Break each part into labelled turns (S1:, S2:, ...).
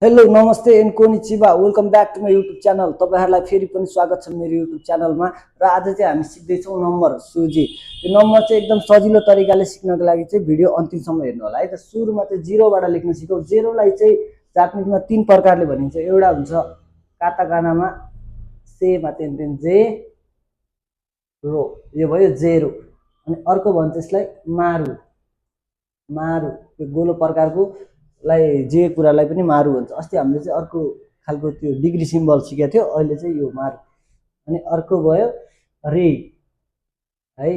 S1: Hello नमस्ते and कोनिचिवा welcome back to my YouTube channel. तपाईँहरूलाई फेरि पनि स्वागत छ मेरो युट्युब च्यानलमा। र आज चाहिँ हामी सिक्दैछौँ नम्बर सुजी। यो नम्बर चाहिँ एकदम सजिलो तरिकाले सिक्नको लागि चाहिँ भिडियो अन्तिमसम्म हेर्नु होला है त। सुरुमा चाहिँ जिरोबाट लेख्न सिकौँ। जेरोलाई चाहिँ जापानिजमा तीन प्रकारले भनिन्छ। एउटा हुन्छ काताकानामा सेमा तेन जे रो, यो भयो जेरो। अनि अर्को भन्छ यसलाई मारु। मारु यो गोलो प्रकारको लाई जे कुरालाई पनि मारु भन्छ। अस्ति हामीले चाहिँ अर्को खालको त्यो डिग्री सिम्बल सिकेको थियो, अहिले चाहिँ यो मारु। अनि अर्को भयो रे है,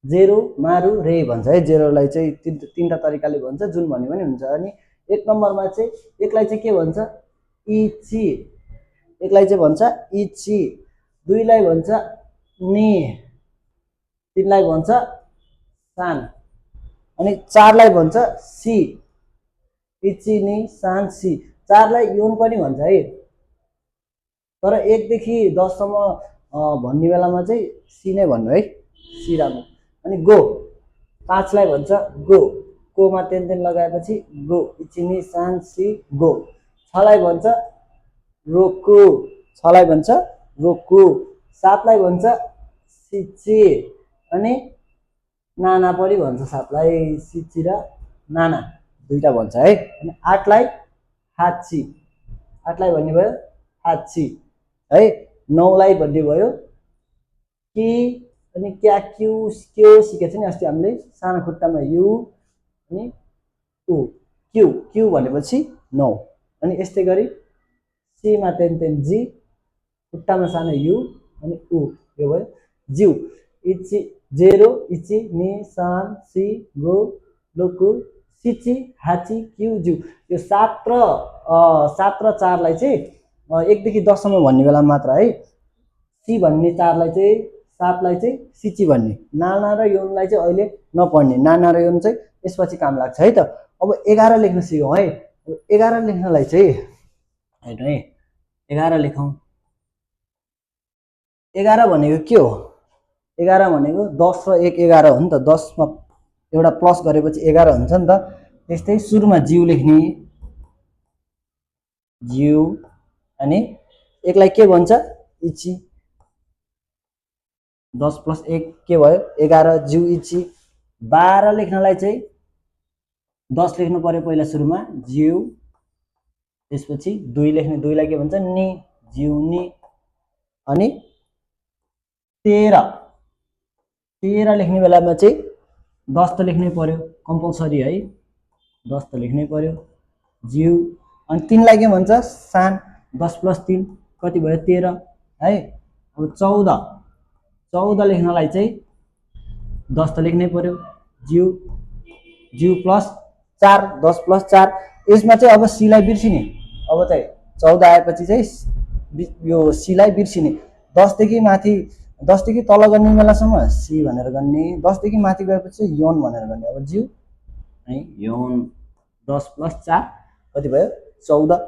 S1: जेरो मारु रे भन्छ है। जेरोलाई चाहिँ तीनटा तरिकाले भन्छ, जुन भन्ने पनि हुन्छ। अनि एक नम्बरमा चाहिँ एकलाई चाहिँ के भन्छ इची, एकलाई चाहिँ भन्छ इची, दुईलाई भन्छ नि, तीनलाई भन्छ सान, अनि चारलाई भन्छ सी। इची नि सान सी, चारलाई योन पनि भन्छ है। तर 1 देखि 10 सम्म भन्ने बेलामा चाहिँ सी नै भन्नु है, सी राम्रो। अनि गो, 5लाई भन्छ गो, कोमा तेन लगाएपछि गो, इची नि सान सी गो। 6लाई भन्छ रोकु, 6लाई भन्छ रोकु। 7लाई भन्छ सिची, अनि नाना पनि भन्छ 7लाई, सिची र नाना दुईटा भन्छ है। अनि 8लाई हाची, 8लाई भन्ने भयो हाची है। 9लाई भन्ने भयो कि, अनि क्या क्यु क्यु सिकेको छ नि अस्ति हामीले सानो खुट्टामा यु अनि उ, क्यु क्यु भनेपछि 9। अनि यस्तै गरी सीमा तेन जी, खुट्टामा सानो यु अनि उ, यो भयो जिउ। इची जेरो इची नि सान सी गो लोकु सिची हाची क्यु जिउ। यो 7 र 4लाई चाहिँ 1 देखि 10 सम्म भन्ने बेला मात्र है। सी भन्ने 4लाई चाहिँ, 7लाई चाहिँ सिची भन्ने। नाना र योनलाई चाहिँ अहिले नपढ्ने, नाना र योन चाहिँ यसपछि काम लाग्छ है त। अब 11 लेख्न सिकौँ है। 11 लेख्नलाई चाहिँ हेर्नु है, 11 लेखौँ। 11 भनेको के हो? 11 भनेको 10 र 1 11 हो नि त। 10 मा एउटा प्लस गरेपछि 11 हुन्छ नि त। त्यस्तै सुरुमा जिउ लेख्ने, जिउ। अनि एकलाई के भन्छ इची, 10 + 1 के भयो 11, जिउ इची। 12 लेख्नलाई चाहिँ 10 लेख्नु पर्यो पहिला सुरुमा, जिउ। त्यसपछि 2 लेख्ने, 2लाई के भन्छ नि, जिउ नि। अनि 13 लेख्ने बेलामा चाहिँ 10 त लेख्नै पर्यो कम्पलसरी है, 10 त लेख्नै पर्यो, जिउ। अनि 3लाई के भन्छ सान, 10 + 3 कति भयो 13 है। अब 14 लेख्नलाई चाहिँ 10 त लेख्नै पर्यो, जिउ, जिउ प्लस 4, 10 + 4। यसमा चाहिँ अब सीलाई बिर्सिने। अब चाहिँ 14 आएपछि चाहिँ यो सीलाई बिर्सिने। 10 देखि माथि, 10 देखि तल गर्ने बेलासम्म सी भनेर गर्ने, 10 देखि माथि गएपछि योन भनेर गर्ने। अब जिउ है, योन। 10 + 4 कति भयो 14।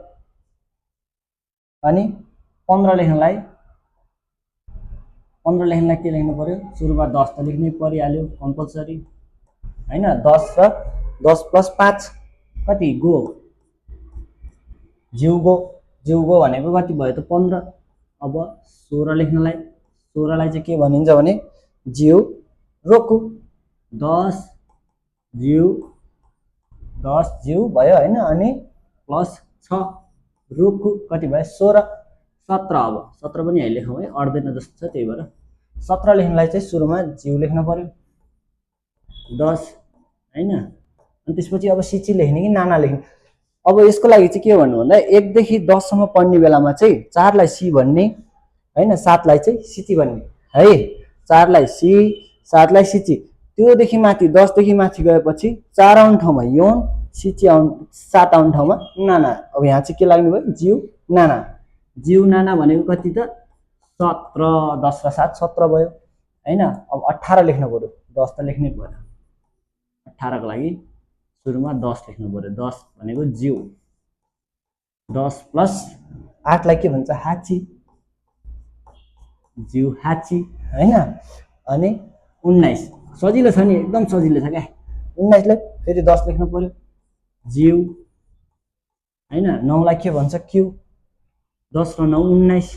S1: अनि 15 लेख्नलाई के लेख्नु पर्यो, सुरुमा 10 त लेख्नै परिहाल्यो कम्पलसरी हैन। 10 र 10 + 5 कति गो, जिउगो, जिउगो भनेको कति भयो त 15। अब 16 लेख्नलाई, 16लाई चाहिँ के भनिन्छ भने जिउ रोकु, 10 जिउ, 10 जिउ भयो हैन। अनि प्लस 6 रोकु कति भयो 16। 17, अब 17 पनि यहाँ लेखौँ है, अड्दैन जस्तो छ त्यही भएर। 17 लेख्नलाई चाहिँ सुरुमा जिउ लेख्नु पर्यो, 10 हैन। अनि त्यसपछि अब सिची लेख्ने कि नाना लेख्ने। अब यसको लागि चाहिँ के भन्नु भन्दा 1 देखि 10 सम्म पढ्ने बेलामा चाहिँ 4लाई सी भन्ने हैन, 7लाई चाहिँ सिची भन्ने है। 4लाई सी, 7लाई सिची। त्योदेखि माथि 10 देखि माथि गएपछि 4 आउने ठाउँमा योन, सिची आउने, 7 आउने ठाउँमा नाना। अब यहाँ चाहिँ के लाग्ने भयो जिउ नाना। जिउ नाना भनेको कति त 17, 10 र 7 17 भयो हैन। अब 18 लेख्नु पर्यो, 10 त लेख्नै पर्यो। 18 को लागि सुरुमा 10 लेख्नु पर्यो, 10 भनेको जिउ। 10 + 8लाई के भन्छ हाची, जिउ हाची हैन। अनि 19, सजिलो छ नि, एकदम सजिलो छ क्या। 19लाई फेरि 10 लेख्नु पर्यो, जिउ हैन। 9 लाई के भन्छ क्यू, 10 र 9 19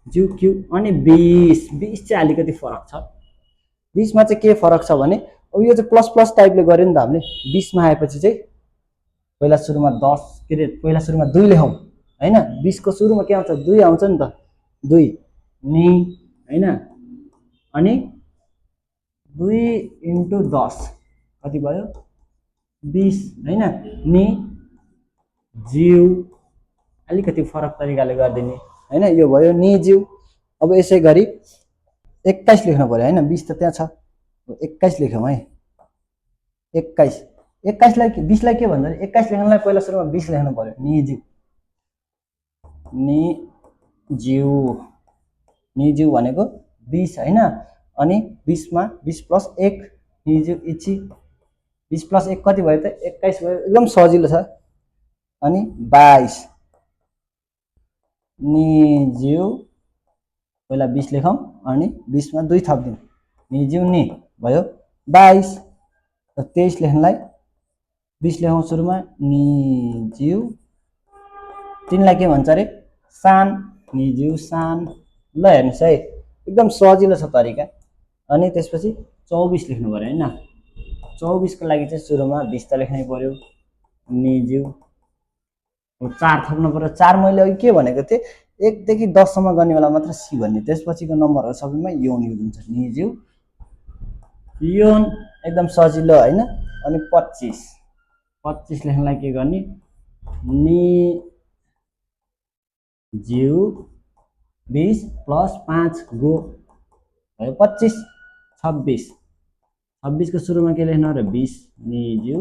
S1: ज्यू क्यू। अनि 20 20 चाहिँ अलिकति फरक छ। 20 मा चाहिँ के फरक छ भने अब यो चाहिँ प्लस प्लस टाइपले गर्यो नि त हामीले। 20 मा आएपछि चाहिँ पहिला सुरुमा 10 के रे पहिला सुरुमा 2 लेखौँ हैन। 20 को सुरुमा के आउँछ 2 आउँछ नि त, 2 नि हैन। अनि 2 इन्टु 10 कति भयो 20 हैन नि ज्यू। अलिकति फरक तरिकाले गरिदिने हैन। यो भयो नि ज्यू। अब यसै गरी 21 लेख्नु पर्यो हैन। 20 त त्यहाँ छ, 21 लेखौँ है। 21 21 लाई 20 लाई के भन्छ 21 लेख्नलाई पहिला सुरुमा 20 लेख्नु पर्यो नि ज्यू। नि ज्यू, नि ज्यू भनेको 20 हैन। अनि 20 मा 20 प्लस 1 नि ज्यू इची। 20 प्लस 1 कति भयो त 21 भयो। एकदम सजिलो छ। अनि 22 नि ज्यू पहिला 20 लेखौँ अनि 20 मा 2 थप्दिउँ नि ज्यू नि भयो 22। 23 लेख्नलाई 20 लेखौँ सुरुमा नि ज्यू। 3 लाई के भन्छ रे सान, नि ज्यू सान। ल हेर्नुस् है एकदम सजिलो छ तरिका। अनि त्यसपछि 24 लेख्नु पर्यो हैन। 24 को लागि चाहिँ सुरुमा 20 त लेख्नै पर्यो नि ज्यू। 4 थप्नु पर्यो। 4 मैले अघि के भनेको थिएँ 1 देखि 10 सम्म गर्ने बेला मात्र सी भन्ने। त्यसपछिको नम्बरहरु सबैमा योन युज हुन्छ नि ज्यू योन। एकदम सजिलो हैन। अनि 25 25 लेख्नलाई के गर्ने नि ज्यू 20 प्लस 5 गो भयो 25। 26 26 को सुरुमा के लेख्नु र 20 नि ज्यू।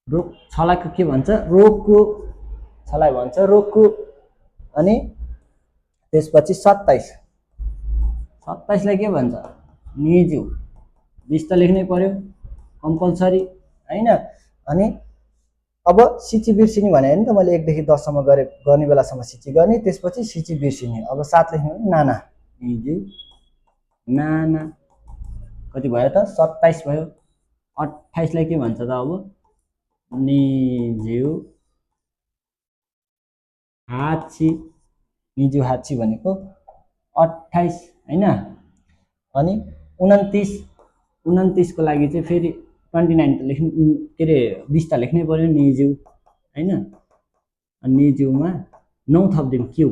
S1: रोक 6 लाई के भन्छ रोकु, 6 लाई भन्छ रोकु। अनि त्यसपछि 27 27 लाई के भन्छ नि ज्यू। 20 त लेख्नै पर्यो कम्पलसरी हैन। अनि अब सिची बिर्सिनी भने नि त मैले 1 देखि 10 सम्म गर्ने बेलासम्म सिची गर्ने। त्यसपछि सिची बिर्सिनी। अब 7 लेख्नु नाना नि ज्यू नाना कति भयो त 27 भयो। 28 लाई के भन्छ त अब नि ज्यू हाची, नि ज्यू हाची भनेको 28 हैन। अनि 29 29 को लागि चाहिँ फेरि 29 त लेख्नु के रे 20 त लेख्नै पर्यो नि ज्यू हैन। अनि नि ज्यूमा 9 थप्दिउँ क्यू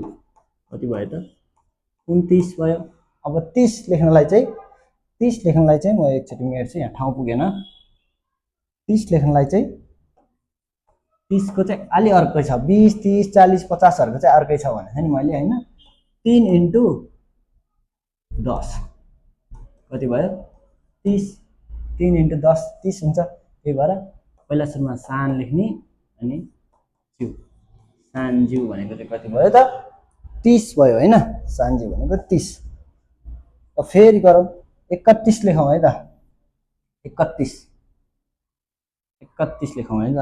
S1: कति भयो त 29 भयो। अब 30 लेख्नलाई चाहिँ 30 लेख्नलाई चाहिँ म एकचोटि हेर्छु यहाँ ठाउँ पुगेन। 30 लेख्नलाई चाहिँ 30 को चाहिँ अलि अर्कै छ। 20 30 40 50 हरुको चाहिँ अर्कै छ भने नि मैले हैन। 3 इन्टु 10 कति भयो 30। 3 इन्टु 10 30 हुन्छ। त्यही भएर पहिला सुरुमा सान लेख्ने अनि ज्यू सान ज्यू भनेको चाहिँ कति भयो त 30 भयो हैन। सान ज्यू भनेको 30। अब फेरि गरौँ 31 लेखौँ है त। 31 लेखौँ है त।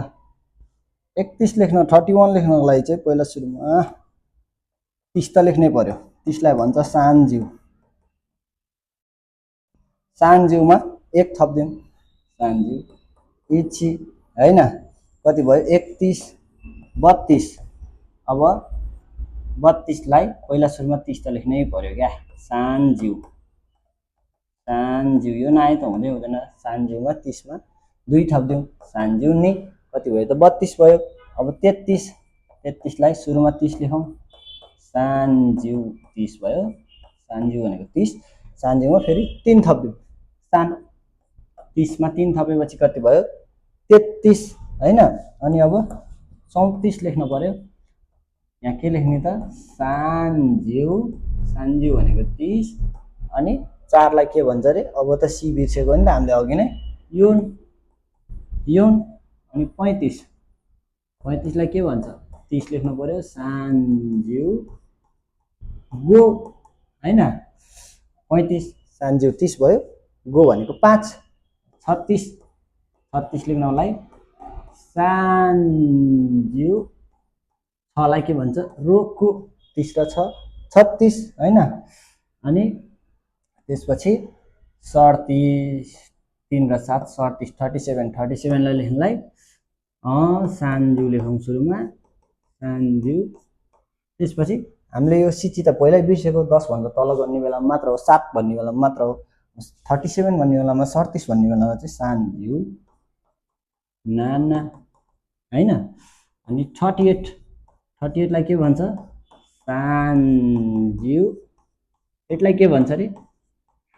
S1: 31 लेख्न 31 लेख्नको लागि चाहिँ पहिला सुरुमा 30 त लेख्नै पर्यो। 30 लाई भन्छ सान ज्यू। सान ज्यूमा 1 थप्दिउँ सान ज्यू इची हैन। कति भयो 31 32। अब 32 लाई पहिला सुरुमा 30 त लेख्नै पर्यो क्या सान ज्यू यो नआए त हुँदै हुँदैन। सान ज्यूमा 30 मा 2 थप्दिउँ सान ज्यू नि कति भयो त 32 भयो। अब 33 लाई सुरुमा 30 लेखौँ सान ज्यू 30 भयो। सान ज्यू भनेको 30। सान ज्यूमा फेरि 3 थप्दिउँ सान 30 मा 3 थपेपछि कति भयो 33 हैन। अनि अब 34 लेख्न पर्यो। यहाँ के लेख्ने त सान ज्यू भनेको 30। अनि 4 लाई के भन्छ रे अब त सी बिर्सेको नि त हामीले अघि नै योन योन। अनि 35 लाई के भन्छ 30 लेख्नु पर्यो सान ज्यू गो हैन। 35 सान ज्यू 30 भयो गो भनेको 5। 36 लेख्नलाई सान ज्यू 6 लाई के भन्छ रोकु 30 र 6 36 हैन। अनि त्यसपछि 37 3 र 7 37 37 लाई लेख्नलाई सान्ज्यू लेखौँ सुरुमा सान्ज्यू। त्यसपछि हामीले यो सिची त पहिल्यै बिर्सेको 10 भन्दा तल गर्ने बेलामा मात्र हो 7 भन्ने बेलामा मात्र हो 37 भन्ने बेलामा 37 भन्ने बेलामा चाहिँ सान्ज्यू नाना हैन। अनि 38 लाई के भन्छ सान्ज्यू। एटलाई के भन्छ रे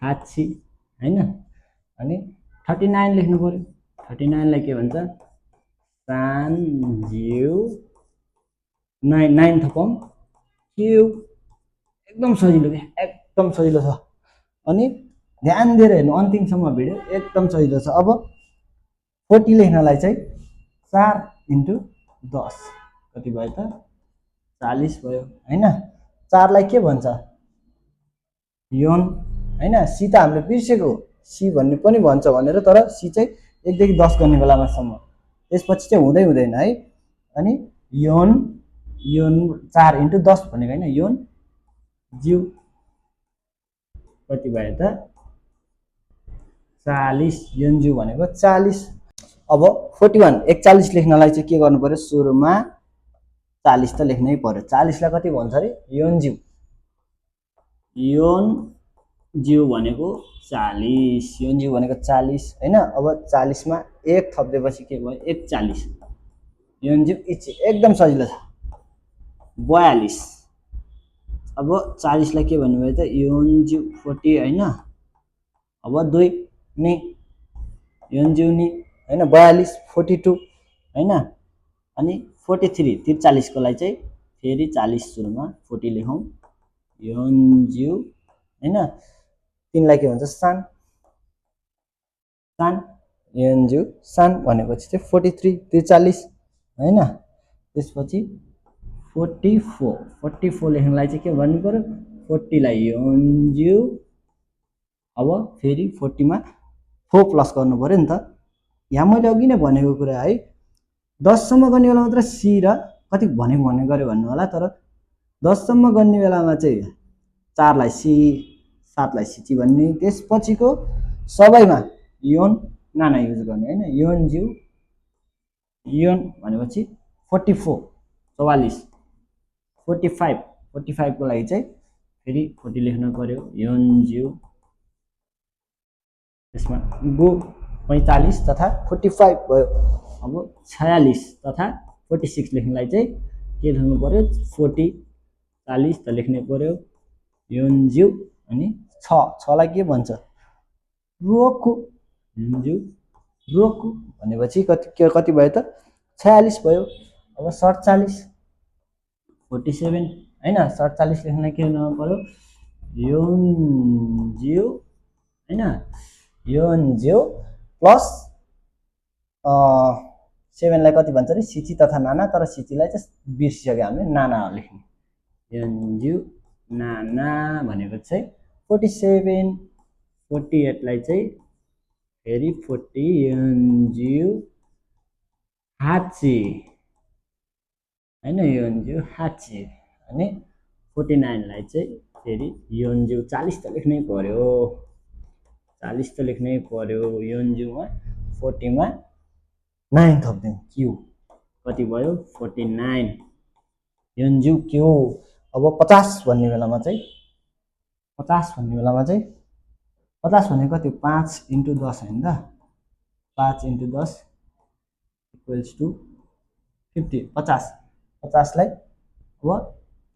S1: हाची हैन। अनि 39 लेख्नु पर्यो 39 लाई के भन्छ सान्ज्यू 9 थपौँ क्यू। एकदम सजिलो के एकदम सजिलो छ। अनि ध्यान दिएर हेर्नु अन्तिमसम्म भिडियो एकदम सजिलो छ। अब 40 लेख्नलाई चाहिँ 4 × 10 कति भयो त 40 भयो हैन। 4 लाई के भन्छ योन हैन। सी त हामीले बिर्सेको सी भन्ने पनि भन्छ भनेर तर सी चाहिँ 1 देखि 10 गर्ने बेलामा सम्म त्यसपछि चाहिँ हुँदैन है। अनि योन 4 × 10 भनेको हैन योन ज्यू कति भयो त 40 योन ज्यू भनेको 40। अब 41 41 लेख्नलाई चाहिँ के गर्नु पर्यो सुरुमा 40 त लेख्नै पर्यो। 40 लाई कति भन्छ रे योन ज्यू भनेको 40 योन ज्यू भनेको 40 हैन। अब 40 मा 1 थप्देपछि के भयो 41 योन ज्यू इची एकदम सजिलो छ 42। अब 40 लाई के भन्नु भयो त योन ज्यू 40 हैन। अब 2 नि योन ज्यू नि हैन 42 42 हैन। अनि 43 43 को लागि चाहिँ फेरि 40 सुरुमा 40 लेखौँ योन ज्यू हैन। 3 लाई के भन्छ सान योन ज्यू सान भनेपछि चाहिँ 43 43 हैन। त्यसपछि 44 लेख्नलाई चाहिँ के भन्नु पर्यो 40 लाई योन ज्यू। अब फेरि 40 मा 4 प्लस गर्नु पर्यो नि त। यहाँ मैले अघि नै भनेको कुरा है 10 सम्म गर्ने बेला मात्र सी र कति भने गर्यो भन्नु होला। तर 10 सम्म गर्ने बेलामा चाहिँ 4 लाई सी 7 लाई सिची भन्ने त्यसपछिको सबैमा योन नाना युज गर्ने हैन। योन ज्यू योन भनेपछि 44 44 45 को लागि चाहिँ फेरि 40 लेख्नु पर्यो योन ज्यू। त्यसमा गो 45 तथा 45 भयो। अब 46 तथा 46 लेख्नलाई चाहिँ के लेख्नु पर्यो 40 40 त लेख्नै पर्यो योन ज्यू। अनि 6 लाई के भन्छ रोकु योन ज्यू रोकु भनेपछि कति भयो त 46 भयो। अब 47 47 हैन 47 लेख्नलाई के लेख्नु पर्यो योन ज्यू हैन। योन ज्यू प्लस 7 लाई कति भन्छ रे सिची तथा नाना। तर सिचीलाई चाहिँ बिर्सिसक्यो हामीले नाना लेख्ने योन ज्यू नाना भनेको चाहिँ 47 48 लाई चाहिँ फेरि 40 योन ज्यू हाची हैन योन ज्यू हाची। अनि 49 लाई चाहिँ फेरि योन ज्यू 40 त लेख्नै पर्यो 40 त लेख्नै पर्यो योन ज्यूमा 40 मा 9 थप्दिउँ क्यू कति भयो 49 योन ज्यू क्यू। अब 50 भन्ने बेलामा चाहिँ 50 भनेको कति 5 × 10 हैन त 5 × 10 इक्वल्स टु 50 50 लाई अब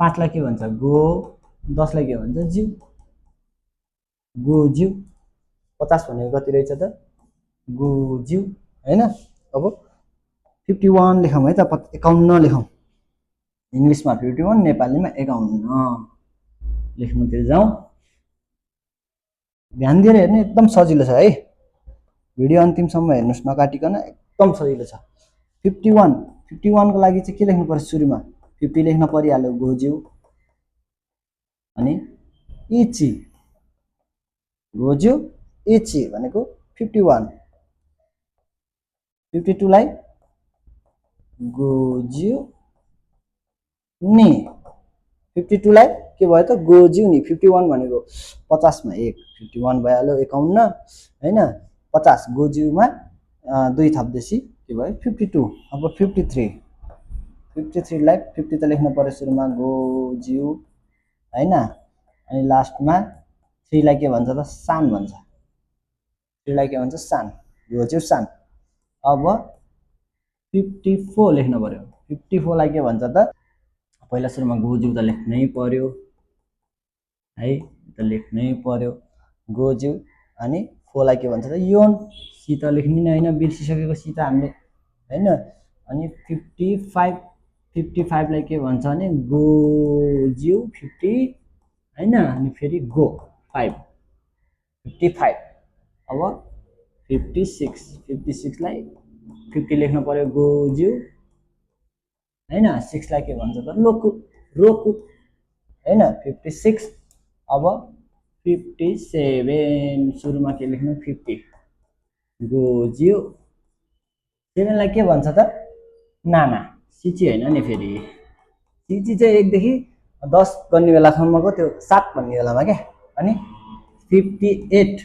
S1: 5 लाई के भन्छ गो 10 लाई के भन्छ ज्यू गो ज्यू। 50 भनेको कति रहेछ त गो ज्यू हैन। अब 51 लेखौँ है त 51 लेखौँ इङ्ग्लिसमा 51 नेपालीमा 51 लेख्नुतिर जाउँ। ध्यान दिएर हेर्नु एकदम सजिलो छ है भिडियो अन्तिमसम्म हेर्नुस् नकाटिकन एकदम सजिलो छ। 51 को लागि चाहिँ के लेख्नु पर्छ सुरुमा 50 लेख्न परिहाल्यो गो ज्यू। अनि इची गो ज्यू इची भनेको 51 52 लाई गो ज्यू नि 52 लाई के भयो त गो ज्यू नि 51 भनेको 50 मा 1 51 भइहाल्यो 51 हैन। 50 गो ज्यूमा 2 थप्देसी के भयो 52। अब 53 लाई 50 त लेख्न पर्यो सुरुमा गो जिउ हैन अनि लास्टमा 3 लाई के भन्छ त सान भन्छ 3 लाई के भन्छ सान गो जिउ सान अब 54 लेख्न पर्यो 54 लाई के भन्छ त पहिला सुरुमा गो जिउ त लेख्नै पर्यो है त लेख्नै पर्यो गो जिउ अनि 4 लाई के भन्छ त योन सी त लेख्नु नै हैन बिर्सिसकेको सी त हामीले हैन अनि 55 लाई के भन्छ भने गो जिउ 50 हैन अनि फेरि गो 5 55 अब 56 लाई 50 लेख्न पर्यो गो जिउ हैन 6 लाई के भन्छ त लोकु रोकु हैन 56 अब 57 सुरुमा के लेख्नु 50 गो जिउ 7 लाई के भन्छ त नाना सिची हैन नि फेरि सिची चाहिँ 1 देखि 10 गर्ने बेलासम्मको त्यो 7 भन्ने बेलामा के अनि 58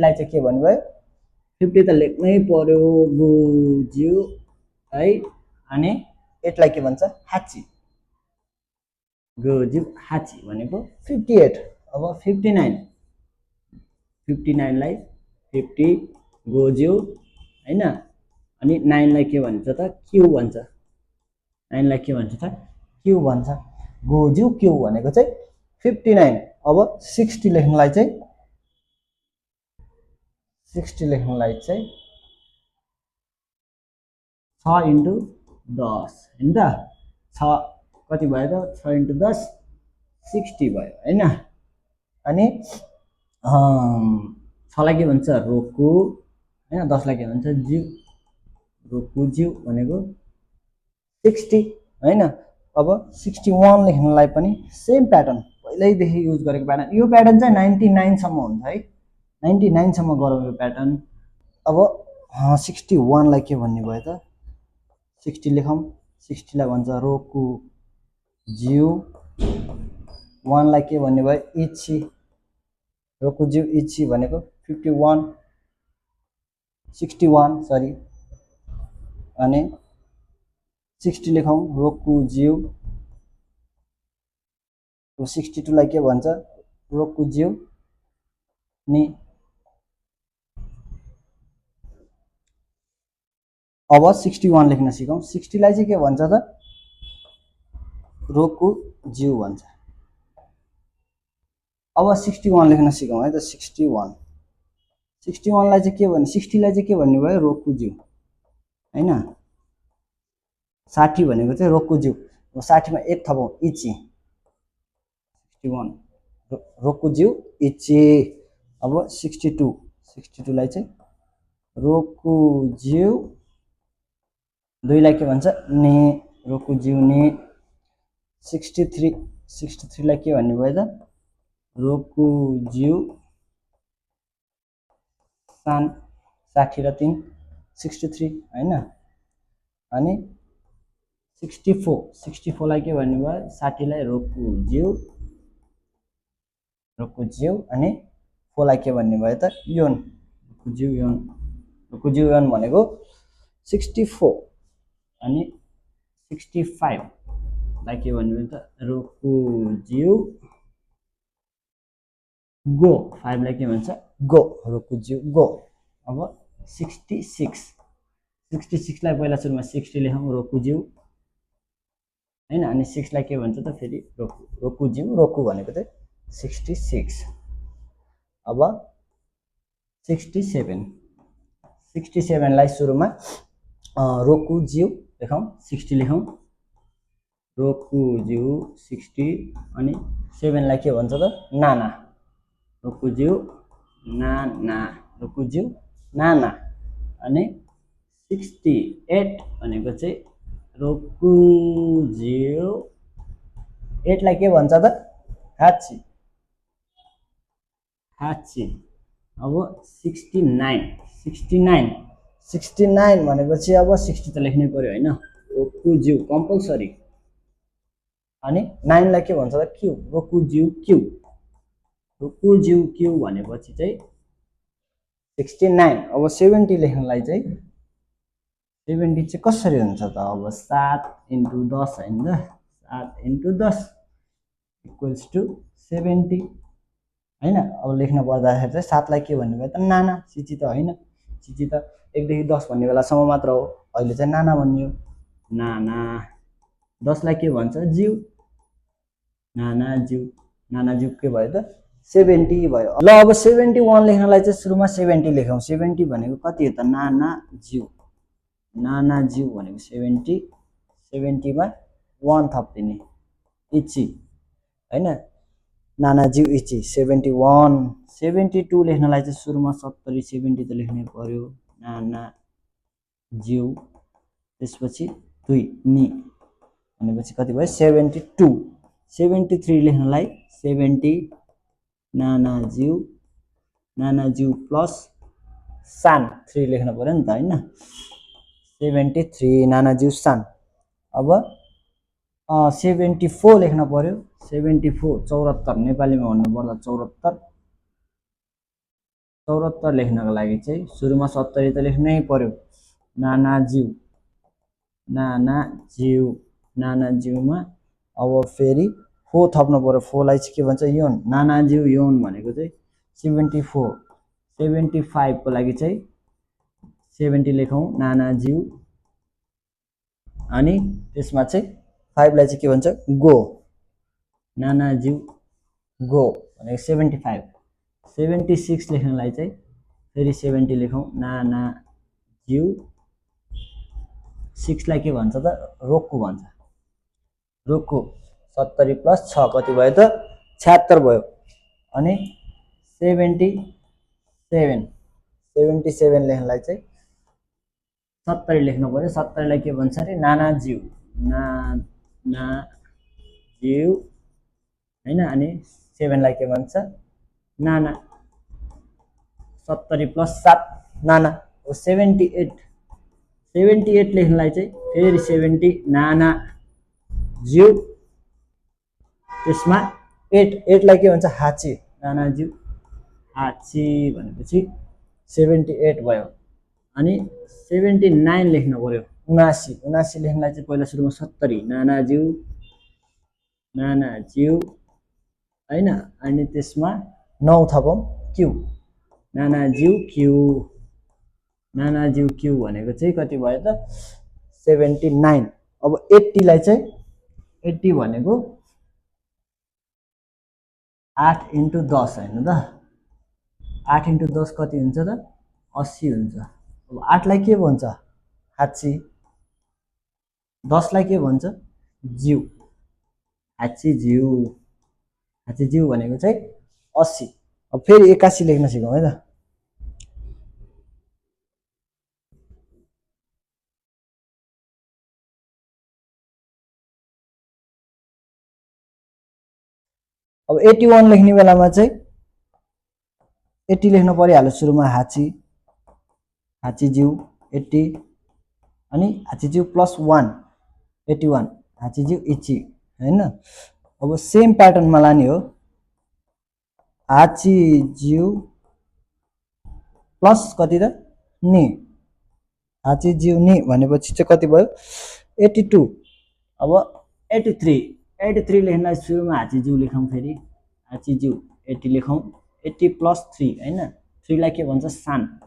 S1: लाई चाहिँ के भन्नुभयो 50 त लेख्नै पर्यो गो जिउ है अनि 8 लाई के भन्छ हाची गो जिउ हाची भनेको 58 अब 59 लाई 50 गो जिउ हैन अनि 9 लाई के भन्छ त क्यू भन्छ 9 लाई के भन्छ त क्यू भन्छ गो जिउ क्यू भनेको चाहिँ 59 अब 60 लेख्नलाई चाहिँ 6 into 10 हैन त 6 कति भयो त 6 into 10 60 भयो हैन अनि 6 लाई के भन्छ रोकु हैन 10 लाई के भन्छ जिउ रोकु जिउ भनेको 60 हैन अब 61 लेख्नलाई पनि सेम प्याटर्न पहिल्यैदेखि युज गरेको प्याटर्न यो प्याटर्न चाहिँ 99 सम्म हुन्छ है 99 सम्म गरौँ यो प्याटर्न अब 61 लाई के भन्ने भयो त 60 लेखौँ 60 लाई भन्छ रोकु जिउ 1 लाई के भन्ने भयो इची रोकु जिउ इची भनेको 51 61 सरी अनि 60 लेखौँ रोकु जिउ 62 लाई के भन्छ रोकु जिउ नि अब 61 लेख्न सिकौं 60 लाई चाहिँ के भन्छ त रोकु जिउ भन्छ अब 61 लेख्न सिकौं है त 61 लाई चाहिँ के भन्ने 60 लाई चाहिँ के भन्ने भयो रोकु जिउ हैन 60 भनेको चाहिँ रोकु जिउ 60 मा 1 थपौं इची 61 रोकु जिउ इची अब 62 लाई चाहिँ रोकु जिउ 2 लाई के भन्छ ने रोकु जिउ ने 63 लाई के भन्ने भयो त रोकु जिउ सान 60 र 3 63 हैन अनि 64 लाई के भन्ने भयो 60 लाई रोकु जिउ अनि 4 लाई के भन्ने भयो त योन रोकु जिउ योन भनेको 64 अनि 65 लाई के भन्ने भयो त रोकु जिउ गो 5 लाई के भन्छ गो रोकु जिउ गो अब 66 लाई पहिला सुरुमा 60 लेखौं रोकु जिउ हैन अनि 6 लाई के भन्छ त फेरि रोकु जिउ रोकु भनेको चाहिँ 66 अब 67 लाई सुरुमा रोकु जिउ लेखौं 60 लेखौं रोकु जिउ 60 अनि 7 लाई के भन्छ त नाना रोकु जिउ नाना अनि 68 भनेको चाहिँ रोकु जिउ 8 लाई के भन्छ त हाची अब 69 भनेपछि अब 60 त लेख्नै पर्यो हैन रोकु जिउ कम्पल्सरी अनि 9 लाई के भन्छ त क्यू रोकु जिउ क्यू भनेपछि चाहिँ 69 अब 70 लेख्नलाई चाहिँ 70 चाहिँ कसरी हुन्छ त? अब 7 × 10 हैन त, 7 × 10 इक्वल्स टु 70 हैन। अब लेख्न पर्दाखेरि चाहिँ 7 लाई के भन्ने भयो त? नाना। सिची त हैन, सिची त 1 देखि 10 भन्ने बेलासम्म मात्र हो, अहिले चाहिँ नाना भन्ने हो। नाना। 10 लाई के भन्छ? ज्यू। नाना ज्यू, नाना ज्यू के भयो त? 70 भयो। ल अब 71 लेख्नलाई चाहिँ सुरुमा 70 लेखौँ। 70 भनेको कति हो त? नाना ज्यू। नाना ज्यू भनेको 70, 70 मा 1 थपिदिने, इची हैन। नाना ज्यू इची 71। 72 लेख्नलाई चाहिँ सुरुमा 70, 70 त लेख्नै पर्यो। नाना ज्यू त्यसपछि 2 नि भनेपछि कति भयो? 72। 73 लेख्नलाई 70 नाना ज्यू प्लस सान 3 लेख्न पर्यो नि त हैन। 73 नाना ज्यू सान। अब 74 लेख्न पर्यो। 74 74 नेपालीमा भन्नु पर्दा 74। 74 लेख्नको लागि चाहिँ सुरुमा 70 त लेख्नै पर्यो। नाना ज्यू, नाना ज्यू, नाना ज्यूमा अब फेरि 4 थप्नु पर्यो। 4 लाई चाहिँ के भन्छ? योन। नाना ज्यू योन भनेको चाहिँ 74। 75 को लागि चाहिँ 70 लेखौँ, नाना ज्यू, अनि त्यसमा चाहिँ 5 लाई चाहिँ के भन्छ? गो। नाना ज्यू गो भनेको 75। 76 लेख्नलाई चाहिँ फेरि 70 लेखौँ, नाना ज्यू। 6 लाई के भन्छ त? रोक्कु भन्छ। रोक्कु 70 प्लस 6 कति भयो त? 76 भयो। अनि 77 लेख्नलाई चाहिँ 70 लेख्नु पर्यो। 70 लाई के भन्छ अरे? नाना ज्यू। नाना ज्यू हैन। अनि 7 लाई के भन्छ? नाना। 70 प्लस 7 नाना हो 78। 78 लेख्नलाई चाहिँ फेरि 70 नाना ज्यू, त्यसमा 8 लाई के भन्छ? हाची। नाना ज्यू हाची भनेपछि 78 भयो। अनि 79 लेख्न पर्यो। 79 लेख्नलाई चाहिँ पहिला सुरुमा 70 नाना ज्यू हैन। अनि त्यसमा 9 थपौँ, क्यू। नाना ज्यू क्यू। नाना ज्यू क्यू भनेको चाहिँ कति भयो त? 79। अब 80 लाई चाहिँ 80 भनेको 8 × 10 हैन त? 8 × 10 कति हुन्छ त? 80 हुन्छ। अब 8 लाई के भन्छ? हाची। 10 लाई के भन्छ? ज्यू। हाची ज्यू। हाची ज्यू भनेको चाहिँ 80। अब फेरि 81 लेख्न सिकौँ है त। अब 81 लेख्ने बेलामा चाहिँ 80 लेख्न परिहाल्यो सुरुमा। हाची, हाची ज्यू 80, अनि हाची ज्यू प्लस 1 81 हाची ज्यू इची हैन। अब सेम प्याटर्नमा लाने हो। हाची ज्यू प्लस कति त? नि। हाची ज्यू नि भनेपछि चाहिँ कति भयो? 82। अब 83 लेख्नलाई सुरुमा हाची ज्यू लेखौँ। फेरि हाची ज्यू 80 लेखौँ। 80 प्लस 3 हैन। 3 लाई के भन्छ? सान।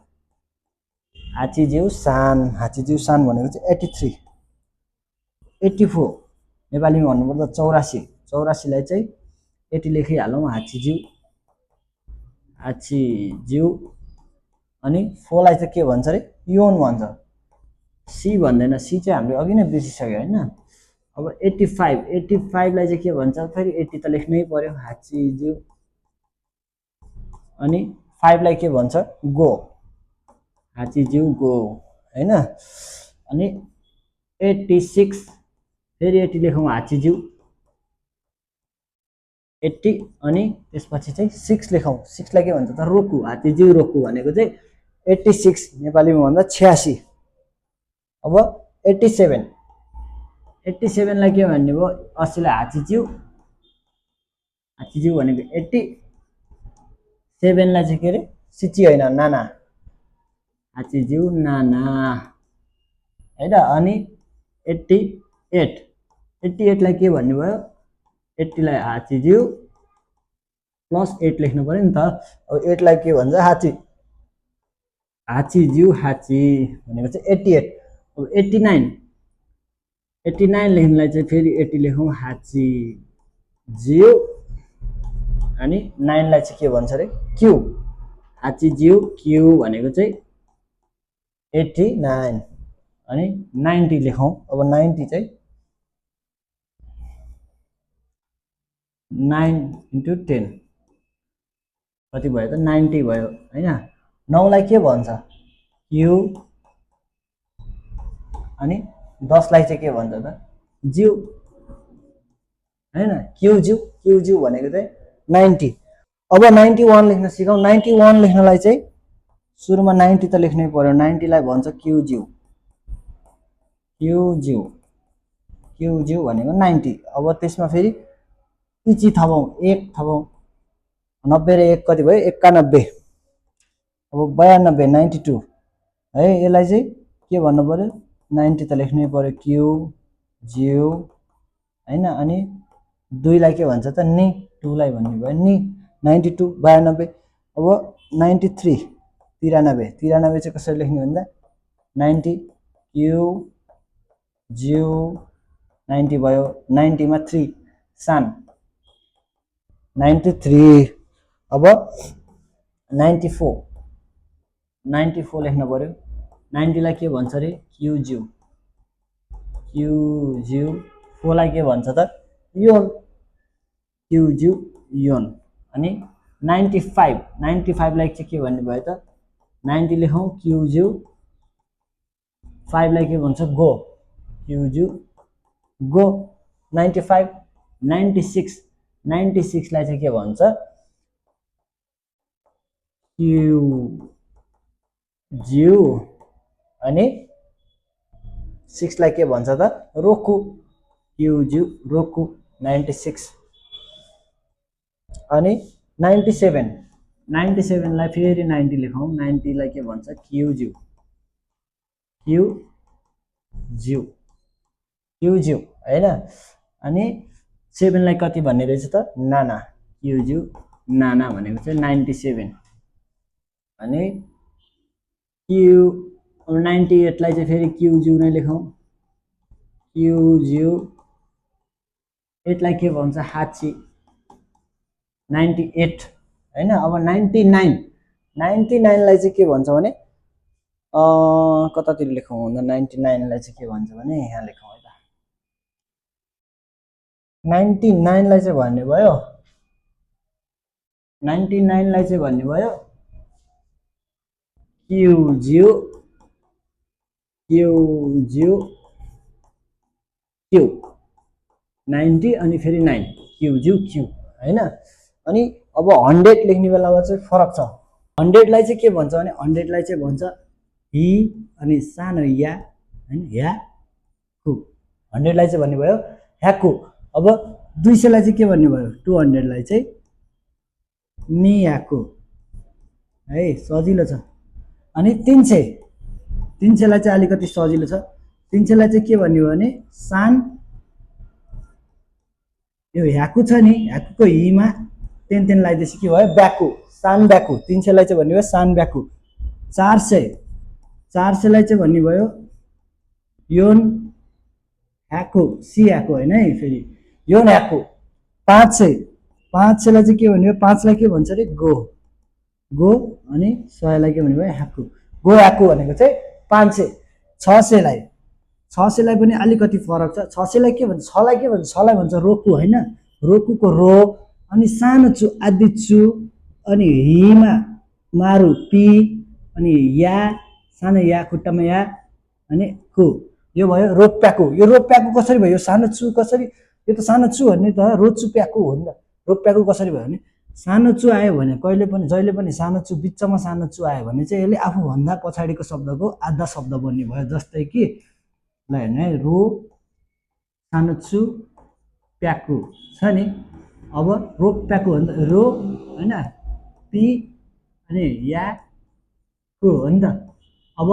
S1: हाची ज्यू सान। हाची ज्यू सान भनेको चाहिँ 83। 84 नेपालीमा भन्नुपर्दा 84। 84 लाई चाहिँ 80 लेखिहालौँ। हाची ज्यू अनि 4 लाई चाहिँ के भन्छ अरे? योन भन्छ। सी भन्दैन, सी चाहिँ हामीले अघि नै बिर्सिसक्यो हैन। अब 85 लाई चाहिँ के भन्छ? फेरि 80 त लेख्नै पर्यो। हाची ज्यू अनि 5 लाई के भन्छ? गो। हाची ज्यू गो हैन। अनि 86 फेरि 80 लेखौँ। हाची ज्यू 80 अनि त्यसपछि चाहिँ 6 लेखौँ। 6 लाई के भन्छ त? रोकु। हाची ज्यू रोकु भनेको चाहिँ 86 नेपालीमा भन्दा 86। अब 87 लाई के भन्ने भयो? 80 लाई हाची ज्यू भनेको 80। 7 लाई चाहिँ के अरे? सिची हैन, नाना। हाची ज्यू नाना हैन। अनि 88 88 लाई के भन्ने भयो 80 लाई हाचीज्यू प्लस 8 लेख्नु पर्यो नि त। अब 8 लाई के भन्छ हाचीज्यू हाची भनेको चाहिँ 88। अब 89 लेख्नुलाई चाहिँ फेरि 80 लेखौँ हाचीज्यू अनि 9 लाई चाहिँ के भन्छ रे क्यू हाचीज्यू क्यू भनेको चाहिँ 89 अनि 90 लेखौँ। अब 90 चाहिँ 9 × 10 कति भयो त 90 भयो हैन। 9 लाई के भन्छ क्यू अनि 10 लाई चाहिँ के भन्छ त ज्यू हैन। क्यू भनेको चाहिँ 90। अब 91 लेख्न सिकौँ। 91 लेख्नलाई चाहिँ सुरुमा 90 त लेख्नै पर्यो। 90 लाई भन्छ क्यू भनेको 90। अब त्यसमा फेरि इची थपौँ 1 थपौँ 90 र 1 कति भयो 91। अब 92 92 है। यसलाई चाहिँ के भन्नु पर्यो 90 त लेख्नै पर्यो क्यू ज्यू हैन। अनि 2 लाई के भन्छ त नि 2 लाई भन्ने भयो नि 92 92। अब 93 93 चाहिँ कसरी लेख्ने भन्दा 90 क्यू ज्यू 90 भयो 90 मा 3 सान 93। अब 94 लेख्न पर्यो। 90 लाई के भन्छ रे क्यू ज्यू 4 लाई के भन्छ त योन क्यू ज्यू योन। अनि 95 लाई चाहिँ के भन्ने भयो त 90 लेखौँ क्यू ज्यू 5 लाई के भन्छ गो क्यू ज्यू गो 95 96 लाई चाहिँ के भन्छ क्यू ज्यू अनि 6 लाई के भन्छ त रोकु क्यू ज्यू रोकु 96। अनि 97 लाई फेरि 90 लेखौँ। 90 लाई के भन्छ क्यू ज्यू हैन। अनि 7 लाई कति भन्ने रहेछ त नाना क्यू ज्यू नाना भनेको चाहिँ 97। अनि क्यू 98 लाई चाहिँ फेरि क्यू ज्यू नै लेखौँ क्यू ज्यू 8 लाई के भन्छ हाची 98 हैन। अब 99 लाई चाहिँ के भन्छ भने कतातिर लेखौँ भन्दा 99 लाई चाहिँ के भन्छ भने यहाँ लेखौँ है त 99 लाई चाहिँ भन्ने भयो 99 लाई चाहिँ भन्ने भयो क्यू ज्यू क्यू 90 अनि फेरि 9 क्यू ज्यू क्यू हैन। अनि अब 100 लेख्ने बेलामा चाहिँ फरक छ। 100 लाई चाहिँ के भन्छ भने 100 लाई चाहिँ भन्छ हि अनि सानो या हैन या कु 100 लाई चाहिँ भन्ने भयो ह्याकु। अब 200 लाई चाहिँ के भन्ने भयो 200 लाई चाहिँ नियाकु है सजिलो छ। अनि 300 लाई चाहिँ अलिकति सजिलो छ। 300 लाई चाहिँ के भन्ने भयो भने सान यो ह्याकु छ नि ह्याकुको हिमा 10 लगाइदिएपछि के भयो ब्याकु सान ब्याकु 300 लाई चाहिँ भन्ने भयो सान ब्याकु। 400 लाई चाहिँ भन्ने भयो योन ह्याकु सी ह्याकु हैन है फेरि योन ह्याकु। 500 लाई चाहिँ के भन्ने भयो 5 लाई के भन्छ रे गो अनि 100 लाई के भन्ने भयो ह्याकु गो ह्याकु भनेको चाहिँ 500। 600 लाई पनि अलिकति फरक छ। 600 लाई के भन्छ 6 लाई के भन्छ 6 लाई भन्छ रोकु हैन रोकुको रो अनि सानो चु आदि चु अनि हिमा मारु पी अनि या सानो या खुट्टामा या अनि कु यो भयो रोप्याकु। यो रोप्याकु कसरी भयो सानो चु कसरी यो त सानो चु भन्ने त रोचु प्याकु हो नि त। रोप्याकु कसरी भयो भने सानो चु आयो भने कहिले पनि जहिले पनि सानो चु बिचमा सानो चु आयो भने चाहिँ यसले आफू भन्दा पछाडिको शब्दको आधा शब्द बन्ने भयो। जस्तै कि ल हेर्नु है रो सानो चु प्याकु छ नि। अब रोप्याकु भन्दा रो हैन पी अनि या को हो नि त। अब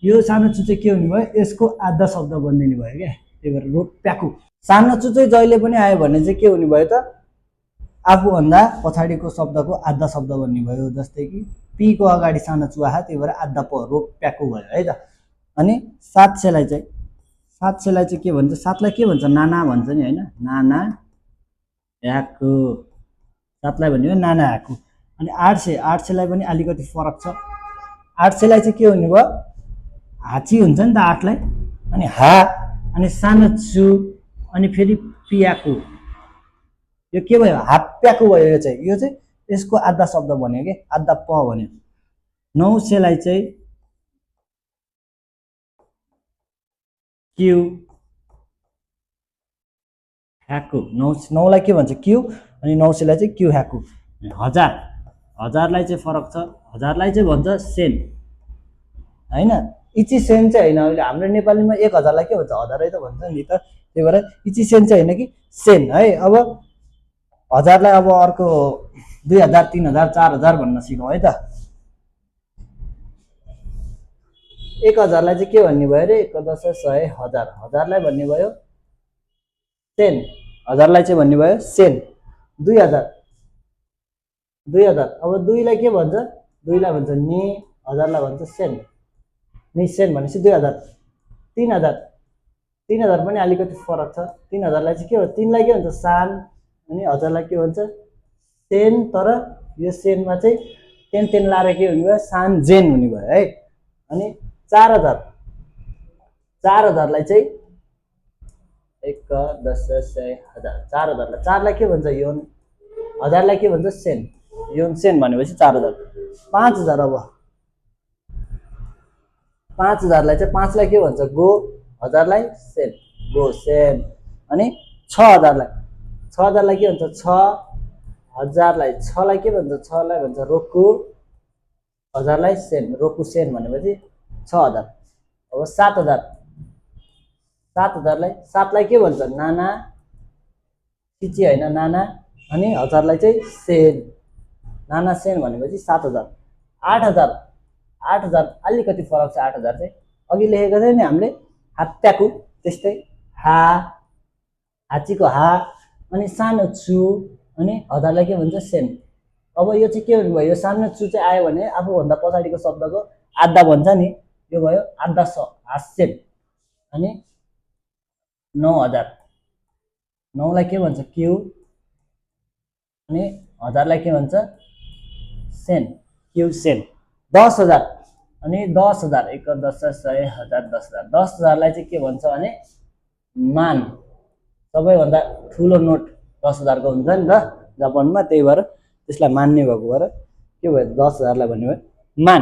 S1: यो सानो चु चाहिँ के हुने भयो, यसको आधा शब्द बनिदिने भयो क्या, त्यही भएर रोप्याकु। सानो चु चाहिँ जहिले पनि आयो भने चाहिँ के हुने भयो त, आफूभन्दा पछाडिको शब्दको आधा शब्द बन्ने भयो। जस्तै कि पीको अगाडि सानो चु आयो, त्यही भएर आधा प रोप्याकु भयो है त। अनि 700लाई चाहिँ के भन्छ, 7लाई के भन्छ, नाना भन्छ नि होइन, नाना याकु, 7लाई भन्ने भयो नाना याकु। अनि 800लाई पनि अलिकति फरक छ। 800लाई चाहिँ के हुने भयो, हाची हुन्छ नि त 8लाई, अनि हा, अनि सानो चु, अनि फेरि पियाकु, यो के भयो, हाप्याकु भयो। यो चाहिँ यसको आधा शब्द बन्यो के, आधा प भन्यो। 900लाई चाहिँ क्यु ह्याकु, 9लाई के भन्छ क्यु, अनि 900लाई चाहिँ क्यु ह्याकु। 1000लाई चाहिँ फरक छ, 1000लाई चाहिँ भन्छ सेन होइन, इची सेन चाहिँ होइन। अहिले हाम्रो नेपालीमा 1000लाई के भन्छ, हजारै त भन्छ नि त, त्यही भएर इची सेन चाहिँ होइन कि सेन है। अब 1000लाई अब अर्को 2000, 3000, 4000 भन्न सिकौँ है त। 1000लाई चाहिँ के भन्ने भयो अरे, 1 10 100 1000, 1000लाई भन्ने भयो सेन, 1000लाई चाहिँ भन्ने भयो सेन। 2000, अब 2लाई के भन्छ, 2लाई भन्छ नि, 1000लाई भन्छ सेन, नि सेन भनेपछि 2000। 3000 पनि अलिकति फरक छ। 3000लाई चाहिँ के हो, 3लाई के भन्छ सान, अनि 1000लाई के भन्छ सेन, तर यो सेनमा चाहिँ तेन लाएर के हुने भयो, सान जेन हुने भयो है। अनि 4000लाई चाहिँ 1 10 100 1000, 4000लाई, 4लाई के भन्छ योन, 1000लाई के भन्छ सेन, योन सेन भनेपछि 4000। 5000, अब 5000लाई चाहिँ 5लाई के भन्छ गो, 1000लाई सेन, गो सेन। अनि 6000लाई के भन्छ 6000लाई, 6लाई के भन्छ, 6लाई भन्छ रोकु, 1000लाई सेन, रोकु सेन भनेपछि 6000। अब 7लाई के भन्छ नाना चिची होइन, नाना, अनि 1000लाई चाहिँ सेन, नाना सेन भनेपछि 7000। 8000 अलिकति फरक छ। 8000 चाहिँ अघि लेखेको थियो नि हामीले हाप्याकु, त्यस्तै हा, हाचीको हा, अनि सानो चु, अनि 1000लाई के भन्छ सेन। अब यो चाहिँ के हुने भयो, यो सानो चु चाहिँ आयो भने आफूभन्दा पछाडिको शब्दको आधा भन्छ नि, यो भयो आधा हास्यन। अनि 9000, 9लाई के भन्छ क्यु, अनि 1000लाई के भन्छ सेन, क्यु सेन। 10000, अनि 10000, 1 10 100 1000 10000, 10000लाई चाहिँ के भन्छ भने मान, सबैभन्दा ठुलो नोट 10000को हुन्छ नि त जापानमा, त्यही भएर त्यसलाई मान्ने भएको भएर के भयो, 10000लाई भन्ने भयो मान।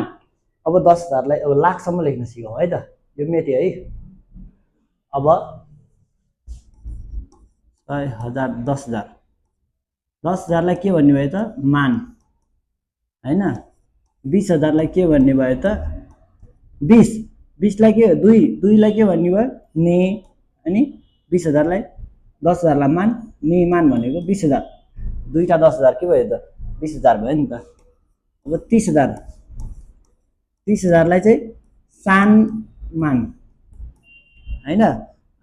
S1: अब 10000लाई अब लाखसम्म लेख्न सिकौँ है त, यो मेट्यो है। अब 100 1000, 10000लाई के भन्ने भयो त मान होइन। 20000लाई के भन्ने भयो त 20लाई के 2लाई के भन्ने भयो नि, अनि 20000लाई 10000लाई मान, नि मान भनेको 20000, दुईटा 10000 के भयो त 20000 भयो नि त। अब 30000लाई चाहिँ सान मान होइन।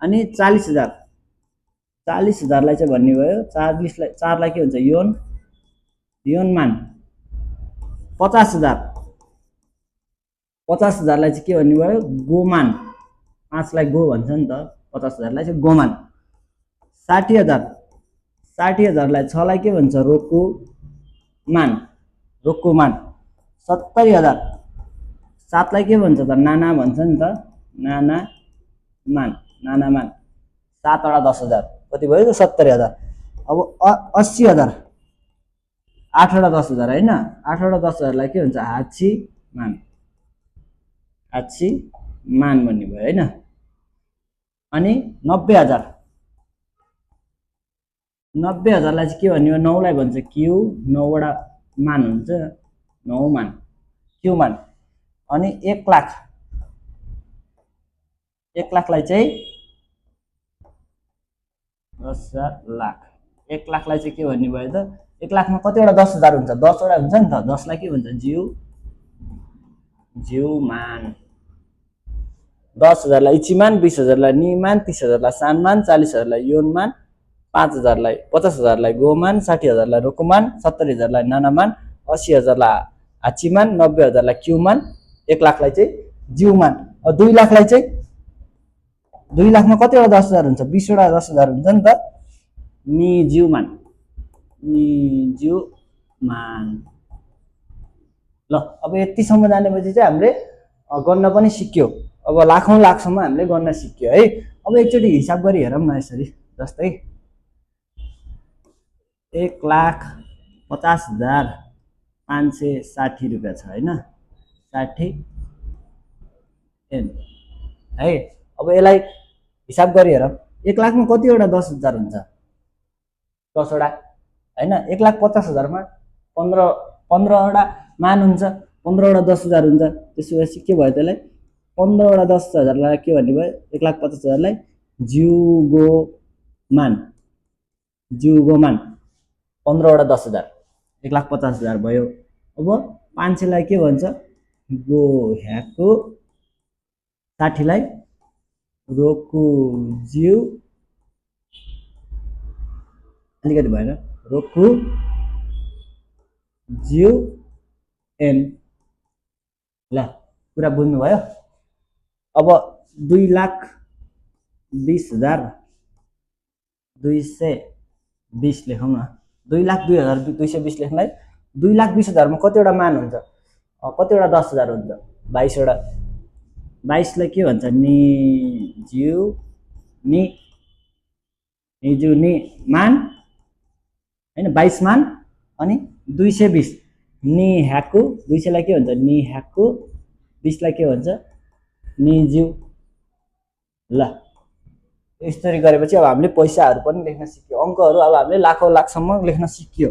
S1: अनि 40000लाई चाहिँ भन्ने भयो 4लाई के हुन्छ योन, योन मान। 50000लाई चाहिँ के भन्ने भयो गोमान, 5लाई गो भन्छ नि त, 50000लाई चाहिँ गोमान। 60000लाई 6लाई के भन्छ रोकु मान, रोकु मान। 70000, 7लाई के भन्छ त नाना भन्छ नि त, नाना मान, नाना मान। 7 वटा 10000 कति भयो त 70000। अब 80000, 8 वटा 10000 होइन, 8 वटा 10000लाई के भन्छ हाची मान, हाची मान भन्ने भयो होइन। अनि 90000, 90000लाई चाहिँ के भन्ने भयो, 9लाई भन्छ क्यु, 9 वटा मान हुन्छ, 9 मान, क्यु मान। अनि 1 लाख, 1 लाखलाई चाहिँ 10,000 लाख, 1 लाखलाई चाहिँ के भन्ने भयो त, 1 लाखमा कतिवटा 10,000 हुन्छ, 10 वटा हुन्छ नि त, 10लाई के भन्छ जिउ, जिउ मान, 10,000लाई इचीमान, 20,000लाई निमान, 30,000लाई सानमान, 40,000लाई योनमान, 5,000लाई 50,000लाई गोमान, 60,000लाई रोकुमान, 70,000लाई नानामान, 80,000लाई हाचीमान, 90,000लाई क्युमान, 1,00,000लाई चाहिँ जिउमान। 2,00,000लाई चाहिँ 2,00,000मा कतिवटा 10,000 हुन्छ? 20वटा 10,000 हुन्छ नि त। निज्युमान, निज्युमान। ल अब यतिसम्म जानेपछि चाहिँ हामीले गन्न पनि सिक्यो। अब लाखौं लाखसम्म हामीले गन्न सिक्यो है। अब एकचोटि हिसाब गरी हेरौँ न यसरी। जस्तै 1,50,560 रुपियाँ छ हैन, 60 एन है। अब यसलाई हिसाब गरी हेरौँ। 1,00,000मा कतिवटा 10,000 हुन्छ? 10वटा हैन। 1,50,000मा 15वटा मान हुन्छ, 15वटा 10,000 हुन्छ। त्यसो भएपछि के भयो त्यसलाई? 15वटा 10,000लाई के भन्ने भयो? 1,50,000लाई ज्युगोमान, ज्युगोमान 15वटा 10,000 1,50,000 भयो। अब 500लाई के भन्छ? गो ह्याको, 60लाई रोकु ज्यू, अलिकति भएन, रोकु ज्यू एन। ल कुरा बुझ्नुभयो? अब 2,20,220 लेखौँ न। 2,02,220 लेख्नलाई 2,20,000मा कतिवटा मान हुन्छ? कतिवटा 10,000 हुन्छ? 22वटा। 22लाई के भन्छ? निज्यू नि, निज्यू नि मान हैन, 22 मान। अनि 220 नि ह्याकु, 200लाई के भन्छ? नि ह्याकु, 20लाई के भन्छ? निज्यू। ल यसरी गरेपछि अब हामीले पैसाहरू पनि लेख्न सिक्यो, अङ्कहरू अब हामीले लाखौं लाखसम्म लेख्न सिक्यो।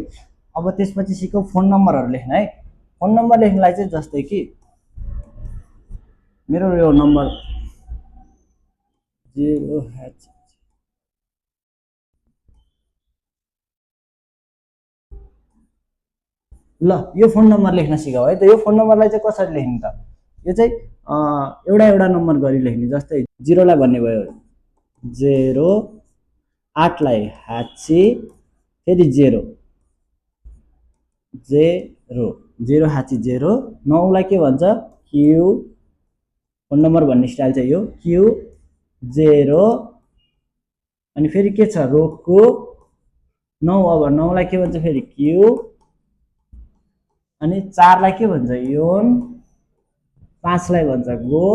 S1: अब त्यसपछि सिक्यौँ फोन नम्बरहरू लेख्न है। फोन नम्बर लेख्नलाई चाहिँ जस्तै कि मेरो यो नम्बर 0 ल यो फोन नम्बर लेख्न सिकौँ है त। यो फोन नम्बरलाई चाहिँ कसरी लेख्ने त? यो चाहिँ एउटा एउटा नम्बर गरी लेख्ने। जस्तै 0लाई भन्ने भयो 0, 8लाई हाची, फेरि 0, 0, 0 हाची 0, 9लाई के भन्छ? क्यू। फोन नम्बर भन्ने स्टाइल चाहिँ यो क्यू 0, अनि फेरि के छ? रोको 9। अब 9लाई के भन्छ? फेरि क्यू, अनि 4लाई के भन्छ? योन, 5लाई भन्छ गो,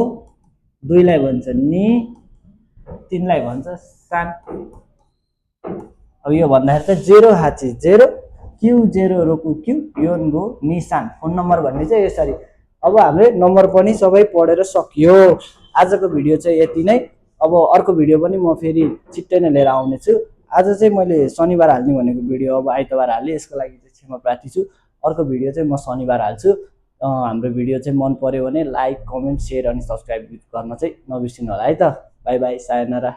S1: 2लाई भन्छ नि, 3लाई भन्छ सान। अब यो भन्दाखेरि चाहिँ 0 हाची 0, क्यू 0, रोकु क्यू, योन गो, निसान। फोन नम्बर भन्ने चाहिँ यसरी। अब हामीले नम्बर पनि सबै पढेर सकियो। आजको भिडियो चाहिँ यति नै। अब अर्को भिडियो पनि म फेरि छिट्टै नै लिएर आउने छु। आज चाहिँ मैले शनिबार हाल्ने भनेको भिडियो अब आइतबार हालेँ, यसको लागि चाहिँ क्षमा प्रार्थी छु। अर्को भिडियो चाहिँ म शनिबार हाल्छु। हाम्रो भिडियो चाहिँ मन पर्यो भने लाइक, कमेन्ट, सेयर अनि सब्सक्राइब गर्न चाहिँ नबिर्सिनु होला है त। By by, sayonara.